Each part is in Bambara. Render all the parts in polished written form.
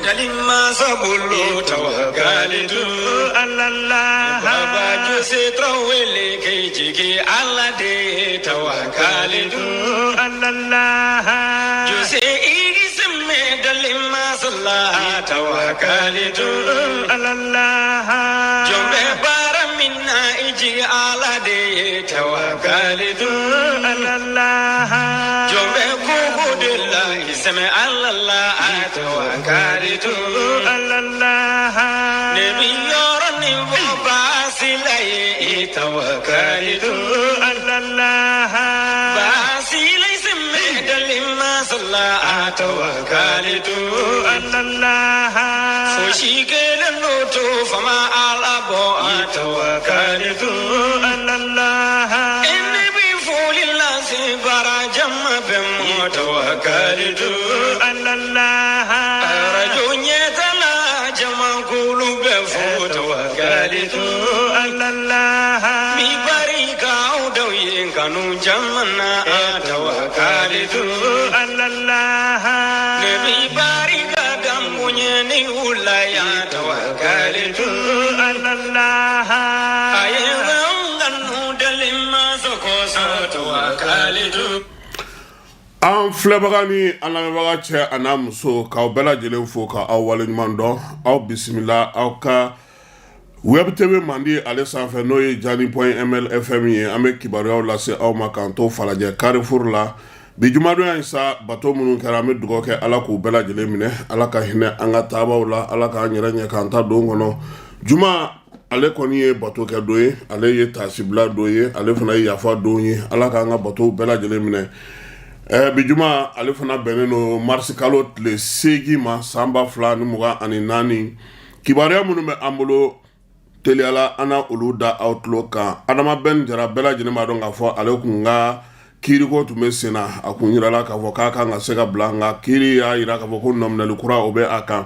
Dali masa bolo tawakalitu Allah. Baba Jose Traoré k'i jigi Ala de tawakalitu Allah. Jose i sɛmɛ dali masa la tawakalitu Allah. Jɔn bɛ baara min na i jigi Ala de tawakalitu Allah. Jɔn bɛ koko de la i sɛmɛ Ala la tawakalitu Allah. Ne bi yɔrɔ nin fɔ baasi la ye i tawakalitu Allah. Baasi la i sɛmɛ dali masa la tawakalitu Allah. Fosi kelen n'o to fama Ala bɔ a tawakalitu Allah. Ne bi foli lase bara jama bɛɛ ma tawakalitu Allah. Arajo ɲɛtala jamakulu bɛɛ fo tawakalitu Allah. Mi barika aw daw ye kanu jamana tawakalitu Allah. Ne bi barika danboɲɛ ni wulaya tawakalitu Allah. A ye kanu dali masa kosɔn tawakalitu. An filɛbaga ni an lamɛnbaga, cɛ a n'a muso, k'aw bɛɛ lajɛlen fo ka aw waleɲuman dɔn. Aw bisimila aw ka Web TV mandi ale sanfɛ, n'o ye Jani.ml FM ye. An bɛ kibaruyaw lase aw ma k'an to Falajɛ Carrefour la bi jumadonya in sa. Bato minnu kɛra, an bɛ dugawu kɛ Ala k'u bɛɛ lajɛlen minɛ, Ala ka hinɛ an ka taabaw la, Ala k'an yɛrɛ ɲɛ k'an ta don kɔnɔ. Juma ale kɔni ye bato kɛ don ye, ale ye tasibila don ye, ale fana ye yafa don ye. Ala k'an ka batow bɛɛ lajɛlen minɛ. Bi juma ale fana bɛnnen don marisi kalo tile 8 ma, san 2024. Kibaruya minnu bɛ an bolo teliyala, an na olu da aw tulo kan. Adama Ben Jara, bɛɛ lajɛlen b'a dɔn k'a fɔ ale kun ka kiiriko tun bɛ sen na. A kun yirala k'a fɔ k'a kan ka se ka bila, nka kiiri y'a jira k'a fɔ ko nɔminɛli kura o bɛ a kan.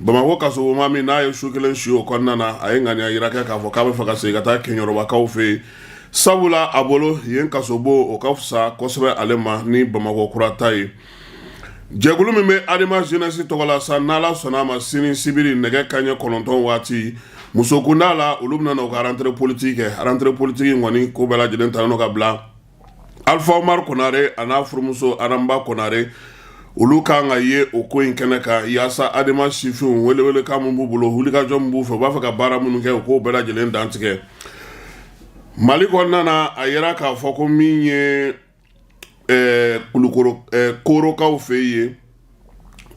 Bamakɔ kasobonba min n'a ye su kelen si o kɔnɔna na, a ye ŋaniya yira kɛ k'a fɔ k'a bɛ fɛ ka segin ka taa Kɛɲɛrɔbakaw fɛ yen, sabula a bolo yen kasobon o ka fisa kosɛbɛ ale ma ni Bamakɔ kura ta ye. Jɛkulu min bɛ Adema jeunesse tɔgɔ la sa, n'Ala sɔnna a ma, sini sibiri nɛgɛ kanɲɛ 9 waati, muso kunda la, olu bɛna na u ka rentrée politique kɛ. Rentrée politique in kɔni ko bɛɛ lajɛlen talen don ka bila Alpha Omar Konare a n'a furumuso Aramba Konare, olu kan ka ye o ko in kɛnɛ kan, yaasa Adema sifinw welewelekan min b'u bolo, wulikajɔ min b'u fɛ, u b'a fɛ ka baara minnu kɛ, u k'o bɛɛ lajɛlen dantigɛ. Mali kɔnɔna na, a yira k'a fɔ ko min ye Kulukoro Korokaw fɛ yen,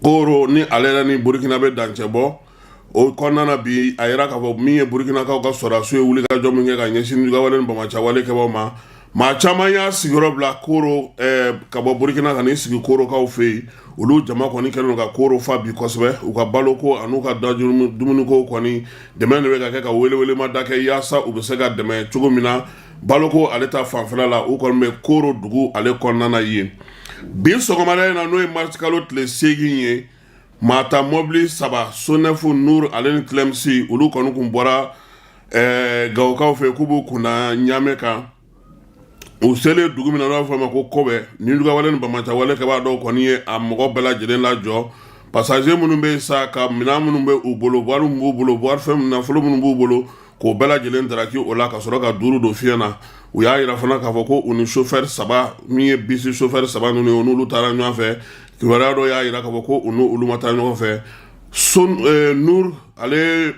Koro ni ale yɛrɛ ni Burukina bɛ dancɛ bɔ o kɔnɔna na bi, a yira k'a fɔ min ye Burukinakaw ka sɔrɔdasiw ye wulikajɔ min kɛ ka ɲɛsin jugawale ni banbaanciwale kɛbaaw ma, maa caman y'a sigiyɔrɔ bila Koro ka bɔ Burukina ka n'i sigi Korokaw fɛ yen. Olu jama kɔni kɛlen don ka Koro fa bi kosɛbɛ. U ka baloko an'u ka dumuniko kɔni, dɛmɛ de bɛ ka kɛ ka welewelemada kɛ yaasa u bɛ se ka dɛmɛ cogo min na baloko ale ta fanfɛla la. U kɔni bɛ Koro dugu ale kɔnɔna na yen bi sɔgɔmada in na, n'o ye marisi kalo tile 8 ye. Maa ta mɔbili saba, Sonɛfu, Nur ale ni Tilemsi, olu kɔni kun bɔra Gawokaw fɛ k'u b'u kunda Ɲamɛ kan. U selen dugu min na, n'a fɔ a ma ko Kɔbɛ, ni jugawale ni banbaanciwale kɛbaa dɔw kɔni ye a mɔgɔ bɛɛ lajɛlen lajɔ. Passager minnu bɛ yen sa, ka minɛn minnu bɛ u bolo, wari min b'u bolo, warifɛn nafolo minnu b'u bolo, k'o bɛɛ lajɛlen daraki o la ka sɔrɔ ka duuru don fiɲɛ na. U y'a yira fana k'a fɔ ko u ni chauffeur saba min ye bisi chauffeur saba ninnu ye, u n'olu taara ɲɔgɔn fɛ. Kibaruya dɔw y'a yira k'a fɔ ko u n'olu ma taa ɲɔgɔn fɛ. Nur ale,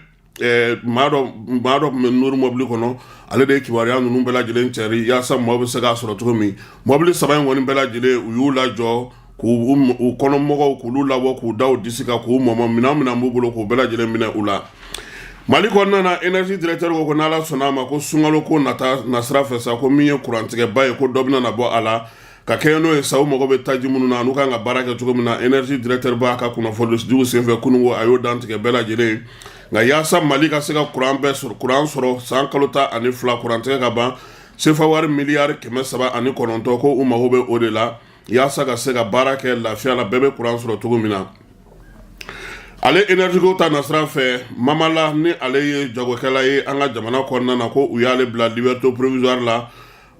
maa dɔ tun bɛ Nur mɔbili kɔnɔ, ale de ye kibaruya ninnu bɛɛ lajɛlen cɛri yaasa maaw bɛ se k'a sɔrɔ cogo min. Mɔbili saba in kɔni bɛɛ lajɛlen, u y'u lajɔ k'u u kɔnɔmɔgɔw k'olu labɔ, k'u da u disi kan, k'u mɔmɔ, minɛn minɛn b'u bolo, k'u bɛɛ lajɛlen minɛ u la. Mali kɔnɔna na, énergie directeur ko ko n'Ala sɔnna a ma, ko sunkalo ko nata nasira fɛ sa, ko min ye kurantigɛba ye, ko dɔ bɛna na bɔ a la ka kɛɲɛ n'o ye sa. U mago bɛ taji minnu na, n'u kan ka baara kɛ cogo min na, énergie directeur b'a ka kunnafonidiw senfɛ kununko, a y'o dantigɛ bɛɛ lajɛlen. Nka yaasa Mali ka se ka kuran bɛɛ sɔrɔ, kuran sɔrɔ san kalo 12 kurantigɛ ka ban, sefa wari miliyari 309, ko u mago bɛ o de la yaasa ka se ka baara kɛ lafiya la, bɛɛ bɛ kuran sɔrɔ cogo min na. Ale énergie ko ta nasira fɛ, Mamala ni ale ye jagokɛla ye an ka jamana kɔnɔna na, ko u y'ale bila liberté provisoire la.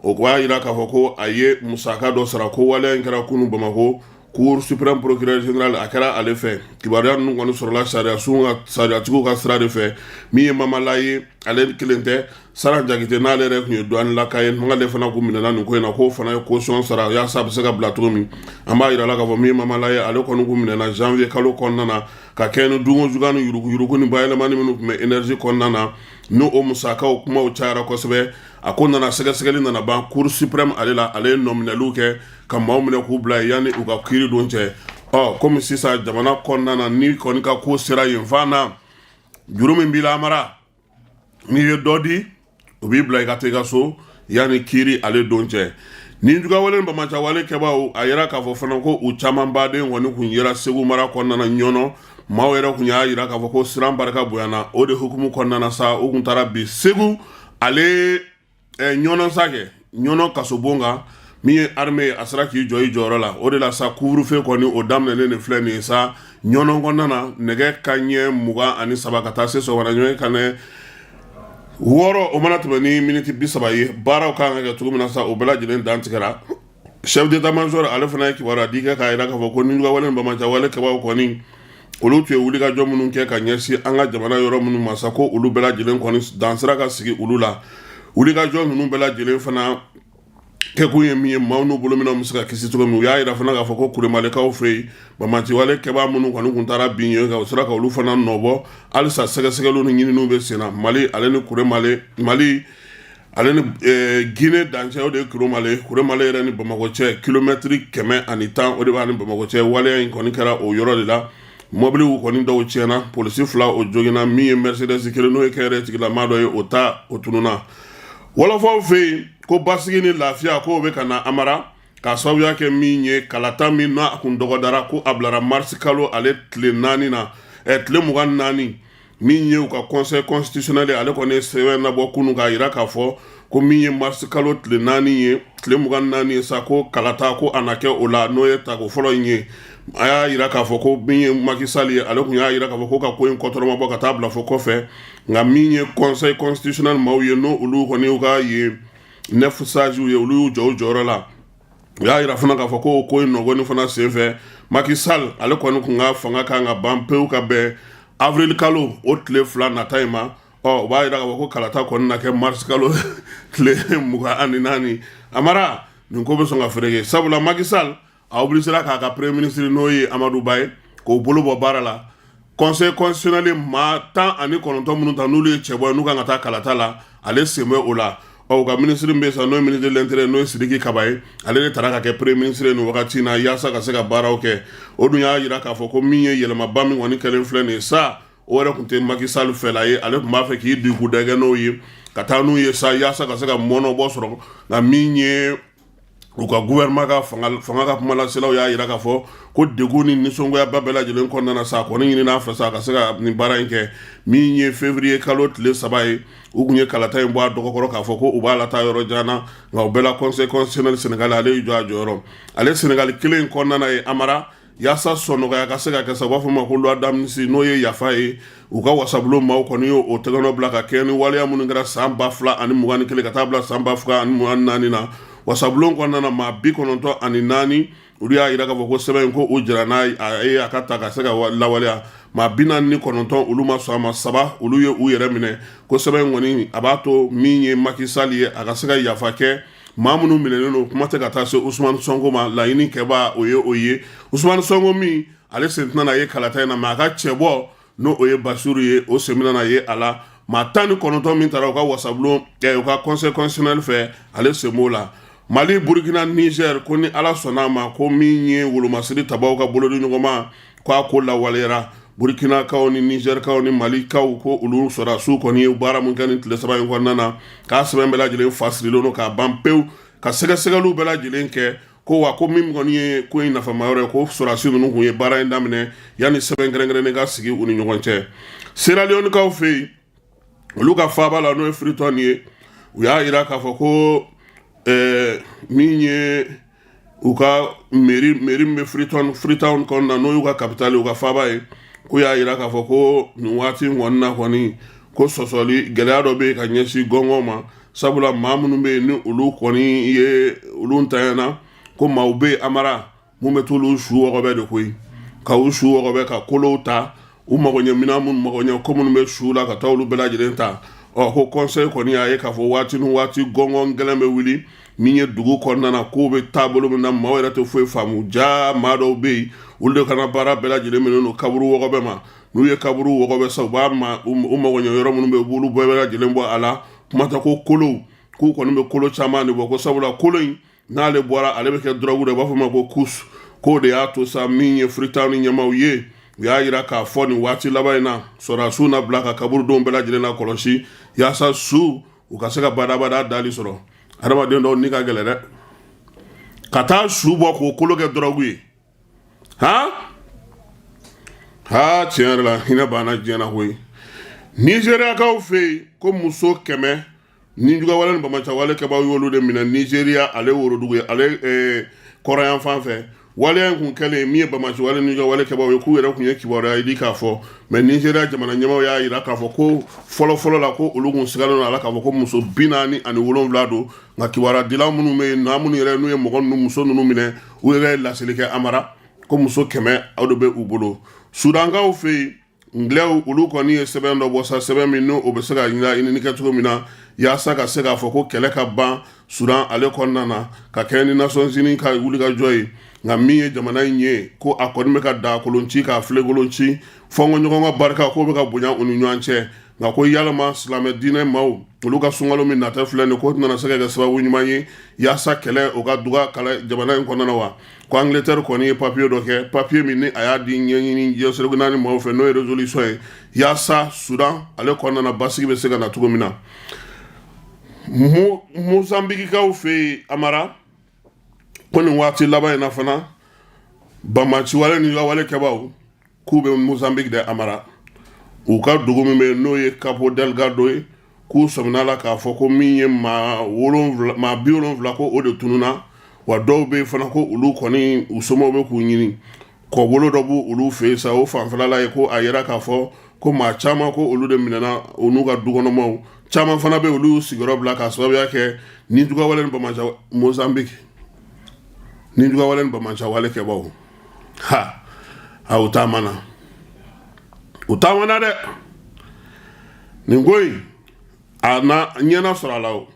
O b'a jira k'a fɔ ko a ye musaka dɔ sara. Ko waleya in kɛra kunun Bamakɔ. Cour suprême procureur général a kɛra ale fɛ. Kibaruya ninnu kɔni sɔrɔla sariyasun ka sariyatigiw ka sira de fɛ. Min ye Mamala ye, ale kelen tɛ. Saran Jakite, n'ale yɛrɛ tun ye douane ye, n'ale fana kun minɛna nin ko in na, k'o fana ye caution sara yaasa a bɛ se ka bila cogo min. An b'a yira la k'a fɔ min ye Mamala ye, ale kɔni kun minɛna janvier kalo kɔnɔna na ka kɛ ni dunko juguya ni yuruguyurugu ni bayɛlɛmani minnu tun bɛ énergie kɔnɔna na, n'o o musakaw kumaw cayara kosɛbɛ. A ko nana, sɛgɛsɛgɛli nana ban Cour suprême ale la. Ale ye nɔminɛliw kɛ ka maaw minɛ k'u bila yanni u ka kiiri don cɛ. Ɔ komi sisan jamana kɔnɔna na, ni kɔni ka ko sera yen fan na, juru min b'i la, Amara, n'i ye dɔ di, u b'i bila i ka taa i ka so yanni kiiri ale don cɛ. Ni jugawale ni banbaanciwale kɛbaaw, a yira k'a fɔ fana ko u caman baden kɔni kun yera Segu mara kɔnɔna na Ɲɔnɔ. Maaw yɛrɛ kun y'a yira k'a fɔ ko siran barika bonyana. O de hukumu kɔnɔna na sa, u kun taara bi Segu ale Ɲɔnɔ sa kɛ Ɲɔnɔ kasobon kan. Min ye armée ye, a sera k'i jɔ i jɔyɔrɔ la. O de la sa, couvre-feu kɔni o daminɛnen de filɛ nin ye sa Ɲɔnɔ kɔnɔna na, nɛgɛ kanɲɛ 23 ka taa se sɔgɔmada nɛgɛ kanɲɛ 6, o mana tɛmɛ ni miniti 30 ye. Baaraw kan ka kɛ cogo min na sa, o bɛɛ lajɛlen dantigɛra. Chef d'état-major ale fana ye kibaruya di kɛ k'a jira k'a fɔ ko nijuguyawale ni banbaanciwale kɛbaaw kɔni, olu tun ye wulikajɔ minnu kɛ ka ɲɛsin an ka jamana yɔrɔ minnu ma sa, ko olu bɛɛ lajɛlen kɔni dan sera ka sigi olu la. Wulikajɔ ninnu bɛɛ lajɛlen fana kɛkun ye min ye, maaw n'u bolominɛnw bɛ se ka kisi cogo min. U y'a jira fana k'a fɔ ko Kuremalekaw fɛ yen, banbaanciwale kɛbaa minnu kɔni tun taara bin yen kan, u sera ka olu fana nɔbɔ. Halisa sɛgɛsɛgɛliw ni ɲininiw bɛ sen na. Mali ale ni Kuremale, Mali ale ni Guinée dancɛ, o de ye Kuremale. Kuremale yɛrɛ ni Bamakɔ cɛ, kilomɛtiri 110, o de b'a ni Bamakɔ cɛ. Waleya in kɔni kɛra o yɔrɔ de la. Mɔbiliw kɔni dɔw tiɲɛna, polisi 2 o joginna, min ye Mercedes kelen, n'o ye kɛnyɛrɛ tigilamaa dɔ ye, o ta o tununna. Wɔlɔfɔw fɛ yen, ko basigi ni lafiya k'o bɛ ka na Amara, k'a sababuya kɛ min ye, kalata min n'a kun dɔgɔdara, ko a bilara marisi kalo ale tile 4 na, tile 24. Min ye u ka conseil constitutionnel ye, ale kɔni ye sɛbɛn nabɔ kunun k'a jira k'a fɔ ko min ye marisi kalo tile 4 ye, tile 24 ye sa, ko kalata ko a na kɛ o la, n'o ye tako fɔlɔ in ye. A y'a jira k'a fɔ ko min ye Macky Sall ye, ale tun y'a jira k'a fɔ ko ka ko in kɔtɔrɔmabɔ ka taa bila fo kɔfɛ. Nka min ye conseil constitutionnel maaw ye, n'o olu kɔni y'u ka yen 9 sages ye, olu y'u jɔ u jɔyɔrɔ la. U y'a jira fana k'a fɔ ko ko in nɔgɔni fana senfɛ, Macky Sall ale kɔni tun ka fanga kan ka ban pewu ka bɛn avril kalo o tile 2 nata in ma. Ɔ u b'a jira k'a fɔ ko kalata kɔni na kɛ mars kalo tile 24. Amara, nin ko bɛ sɔn ka fereke, sabula Macky Sall a obligera k'a ka premier ministre, n'o ye Amadou Ba ye, k'o bolo bɔ baara la. Conseil constitutionnel maa 19 minnu ta, n'olu ye cɛbɔ ye, n'u kan ka taa kalata la, ale sen bɛ o la. Ɔ u ka ministre min bɛ sa, n'o ye ministre de l'Intérieur, n'o ye Sidiki Kaba ye, ale de taara ka kɛ premier ministre ye nin wagati in na yaasa ka se ka baaraw kɛ. O dun y'a jira k'a fɔ ko min ye yɛlɛmaba min kɔni kɛlen filɛ nin ye sa, o yɛrɛ tun tɛ Macky Sall fɛla ye. Ale tun b'a fɛ k'i degun dɛgɛ n'o ye ka taa n'u ye sa yaasa ka se ka mɔnɔbɔ sɔrɔ. Nka min ye u ka gouvernement ka fanga ka kumalaselaw y'a jira k'a fɔ ko degun ni nisɔngoyaba bɛɛ lajɛlen kɔnɔna na sa, a kɔni ɲinina a fɛ sa ka se ka nin baara in kɛ. Min ye février kalo tile 3 ye, u tun ye kalata in bɔ a dɔgɔkɔrɔ k'a fɔ ko u b'a lataa yɔrɔ jan na. Nka o bɛɛ la, conseil constitutionnel Sénégal ale y'i jɔ a jɔyɔrɔ. Ale Sénégal kelen in kɔnɔna na ye, Amara, yaasa sɔnɔgɔya ka se ka kɛ sa, u b'a fɔ ma ko loi d'amnistie, n'o ye yafa ye. U ka wasabulon maaw kɔni y'o o tɛgɛnɔ bila ka kɛɲɛ ni waleya minnu kɛra san 2021 ka taa bila san 2024 na. Wasabulon kɔnɔna na, maa 94, olu y'a jira k'a fɔ ko sɛbɛn in ko u jɛra n'a ye, a ka ta ka se ka lawaleya. Maa 49, olu ma sɔn a ma. 3, olu ye u yɛrɛ minɛ. Ko sɛbɛn in kɔni a b'a to min ye Macky Sall ye, a ka se ka yafa kɛ maa minnu minɛnen don, kuma tɛ ka taa se Ousmane Sonko ma. Laɲini kɛbaa o ye o ye Ousmane Sonko min, ale sen tɛna na ye kalata in na, mais a ka cɛbɔ, n'o o ye Bassirou ye, o sen bɛna na ye a la. Maa 19 min taara u ka wasabulon, u ka conseil constitutionnel fɛ, ale sen b'o la. Mali, Burkina, Niger, ko ni Ala sɔnna a ma, ko min ye wolomasiri tabaw ka bolodi ɲɔgɔnma, ko a ko lawaleyara. Burkinakaw ni Nizɛrikaw ni Malikaw, ko olu sɔrɔdasiw kɔni ye baara mun kɛ nin tile 3 in kɔnɔna na, k'a sɛbɛn bɛɛ lajɛlen fa sirilen don k'a ban pewu, ka sɛgɛsɛgɛliw bɛɛ lajɛlen kɛ. Ko wa ko min kɔni ye ko in nafama yɔrɔ ye, ko sɔrɔdasi ninnu tun ye baara in daminɛ yanni sɛbɛn kɛrɛnkɛrɛnnen ka sigi u ni ɲɔgɔn cɛ. Sierra Leonekaw fɛ yen, olu ka faaba la, n'o ye Freetown ye, u y'a jira k'a fɔ ko min ye u ka mairie min bɛ Freetown kɔnɔna, n'o y'u ka capitale, u ka faaba ye, ko y'a jira k'a fɔ ko nin waati in kɔni na kɔni, ko sɔsɔli gɛlɛya dɔ bɛ yen ka ɲɛsin gɔngɔn ma, sabula maa minnu bɛ yen, ni olu kɔni ye olu ntanyana, ko maaw bɛ yen, Amara. Mun bɛ t'olu su wɔgɔbɛ de koyi, ka u su wɔgɔbɛ, ka kolow ta, u magoɲɛ minɛn minnu, magoɲɛ ko minnu bɛ su la, ka taa olu bɛɛ lajɛlen ta. Ɔ, ko conseil kɔni y'a ye k'a fɔ waati ni waati gɔngɔn gɛlɛn bɛ wuli min ye dugu kɔnɔna na, k'o bɛ taabolo min na, maaw yɛrɛ tɛ foyi faamu. Ja maa dɔw bɛ yen, olu de kana baara bɛɛ lajɛlen minɛ don kaburu wɔgɔbɛ ma. N'u ye kaburu wɔgɔbɛ sa, u b'a ma u magoɲɛ yɔrɔ minnu bɛ, u b'olu bɛɛ lajɛlen bɔ a la. Kuma tɛ ko kolow, k'u kɔni bɛ kolo caman de bɔ, ko sabula kolo in n'ale bɔra, ale bɛ kɛ dɔrɔgu de, u b'a fɔ ma ko kush. K'o de y'a to sa, min ye Freetown ɲɛmaaw ye, u y'a jira k'a fɔ nin waati laban in na, sɔrɔdasiw na bila ka kaburudenw bɛɛ lajɛlen na kɔlɔsi, yaasa su u ka se ka badabada dali sɔrɔ. Adamaden dɔw ni ka gɛlɛn dɛ, ka taa su bɔ k'o kolo kɛ dɔrɔgu ye. Han ha, tiɲɛ yɛrɛ la, hinɛ banna diɲɛ na koyi. Nizeriyakaw fɛ yen, ko muso 100 nijuguyawale ni banbaanciwale kɛbaaw y'olu de minɛ Nizeriya ale worodugu ye, ale kɔrɔnyanfan fɛ. Waleya in kun kɛlen min ye banbaanciwale nijuguyawale kɛbaaw ye, k'u yɛrɛ kun ye kibaruya di k'a fɔ. Mais Nizeriya jamana ɲɛmaaw y'a jira k'a fɔ ko fɔlɔfɔlɔ la, ko olu kun sigalen don a la k'a fɔ ko muso 47 don. Nka kibaruya minnu bɛ yen, n'a minnu yɛrɛ n'u ye mɔgɔ ninnu, muso ninnu minɛ, u yɛrɛ ye laseli kɛ Amara, ko muso 100 aw de bɛ u bolo. Sudankaw fɛ yen, Anglais, olu kɔni ye sɛbɛn dɔ bɔ sa, sɛbɛn min n'o bɛ se ka ɲinini kɛ cogo min na, yaasa ka se k'a fɔ ko kɛlɛ ka ban Sudan ale kɔnɔna na, ka kɛ ni Nations Unies ka wulikajɔ ye. Nka min ye jamana in ye, ko a kɔni bɛ ka dakolon ci, k'a filenkolon ci, fɔnkɔɲɔgɔn ka barika k'o bɛ ka bonya u ni ɲɔgɔn cɛ. Nka ko yalama silamɛ diinɛ maaw, olu ka sunkalo min natɔ filɛ nin, ko tɛna se ka kɛ sababu ɲuman ye yaasa kɛlɛ o ka duga kala jamana in kɔnɔna na wa? Ko Angleterre kɔni ye papiye dɔ kɛ, papiye min ni a y'a di ɲɛɲini diɲɛ seleke naani maaw fɛ, n'o ye résolution ye, yaasa Sudan ale kɔnɔna na basigi bɛ se ka na cogo min na. Mozambikikaw fɛ yen, Amara, ko nin waati laban in na fana, banbaanciwale ni wale kɛbaaw k'u bɛ Mozambique dɛ, Amara. U ka dugu min bɛ yen, n'o ye Cabo Delgado ye, k'u sɔmina la k'a fɔ ko min ye maa 70, ko o de tununna. Wa dɔw bɛ yen fana, ko olu kɔni u somɔgɔw bɛ k'u ɲini. Kɔbolo dɔ b'u olu fɛ yen sa, o fanfɛla la ye, ko a yira k'a fɔ ko maa caman, ko olu de minɛna, u n'u ka dukɔnɔmaw caman fana bɛ, olu y'u sigiyɔrɔ bila k'a sababuya kɛ nijuguyawale ni banbaanci Mozambique nijuguyawale ni banbaanciwale kɛbaaw. Ha a, u taamana, u taamana dɛ. Nin ko in a na ɲɛna sɔrɔ a la o.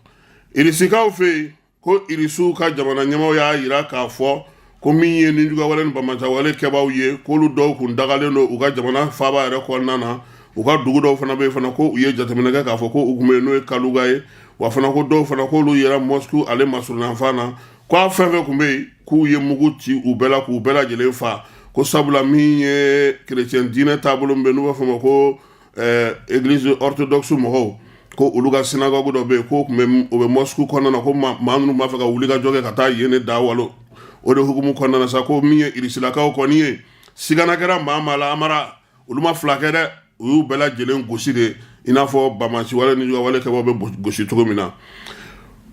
Irisikaw fɛ yen, ko Irisiw ka jamana ɲɛmaaw y'a jira k'a fɔ ko min ye nijuguyawale ni banbaanciwale kɛbaaw ye, k'olu dɔw kun dagalen don u ka jamana faaba yɛrɛ kɔnɔna na. U ka dugu dɔw fana bɛ yen fana, ko u ye jateminɛ kɛ k'a fɔ ko u kun bɛ yen, n'o ye Kaluga ye. Wa fana ko dɔw fana, k'olu yera Moscou ale masurunyanfan na, ko a fɛn fɛn kun bɛ yen, k'u ye mugu ci u bɛɛ la k'u bɛɛ lajɛlen fa. Ko sabula min ye kerecɛn diinɛ taabolo min bɛ, n'u b'a fɔ ma ko église orthodoxe mɔgɔw, ko olu ka synagogue dɔ bɛ yen, ko tun bɛ o bɛ Moscou kɔnɔna na, ko maa minnu b'a fɛ ka wuli ka jɔ kɛ ka taa yen de da walo. O de hukumu kɔnɔna na sa, ko min ye irisilakaw kɔni ye, sigana kɛra maa maa la, Amara, olu ma fila kɛ dɛ, u y'u bɛɛ lajɛlen gosi de, i n'a fɔ banbaanciwale ni wale kɛbaaw bɛ gosi cogo min na.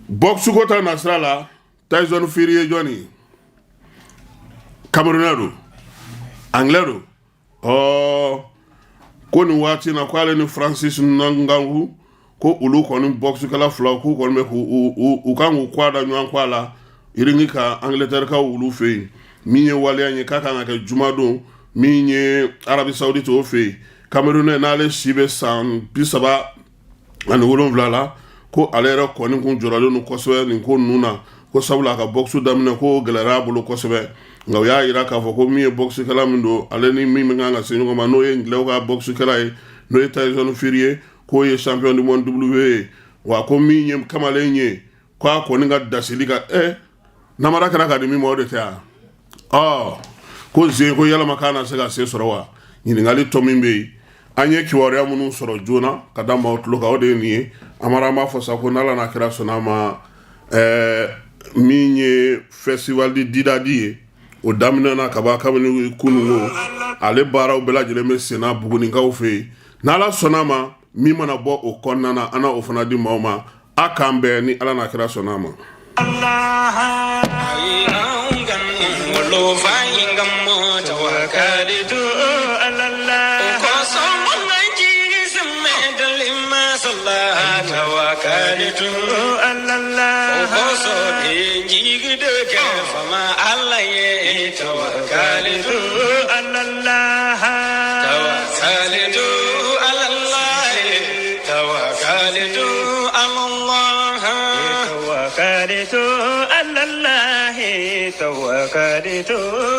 Boxe ko ta nasira la, Tyson Fury ye jɔn ye? Camerounais don, anglais don. Ɔ, ko nin waati na, ko ale ni Francis Ngannou, ko olu kɔni boxekɛla fila, k'u kɔni bɛ k'u u kan k'u kɔ da ɲɔgɔn kɔ a la ring kan Angleterre kaw olu fɛ yen. Min ye waleya ye, k'a kan ka kɛ jumadon min ye Arabie Saoudite o fɛ yen. Camerounais n'ale si bɛ san 37 la, ko ale yɛrɛ kɔni kun jɔrɔlen don kosɛbɛ nin ko ninnu na, ko sabula a ka boxe daminɛ, ko gɛlɛyara a bolo kosɛbɛ. Nka u y'a jira k'a fɔ ko min ye boxekɛla min don, ale ni min bɛ kan ka se ɲɔgɔn ma, n'o ye anglais ka boxekɛla ye, n'o ye Tyson Fury ye, k'o ye champion du monde W ye. Wa ko min ye kamalen ye, k'a kɔni ka dasili ka namara kɛra ka di min ma, o de tɛ yan. Ɔ, ko zen ko yalama k'a na se ka se sɔrɔ wa? Ɲininkali tɔ min bɛ yen, an ye kibaruya minnu sɔrɔ joona ka da maaw tulo kan, o de ye nin ye, Amara. An b'a fɔ sa ko n'Ala n'a kira sɔnna a ma, min ye festival de Didadi ye, o daminɛna kaban kabini kununko. Ale baaraw bɛɛ lajɛlen bɛ senna Bugunikaw fɛ yen. N'Ala sɔnna a ma, min mana bɔ o kɔnɔna na, an na o fana di maaw ma. A k'an bɛn ni Ala n'a kira sɔnna a ma. توكلت على الله. توكلت على الله، توكلت على الله. توكلت على الله، توكلت.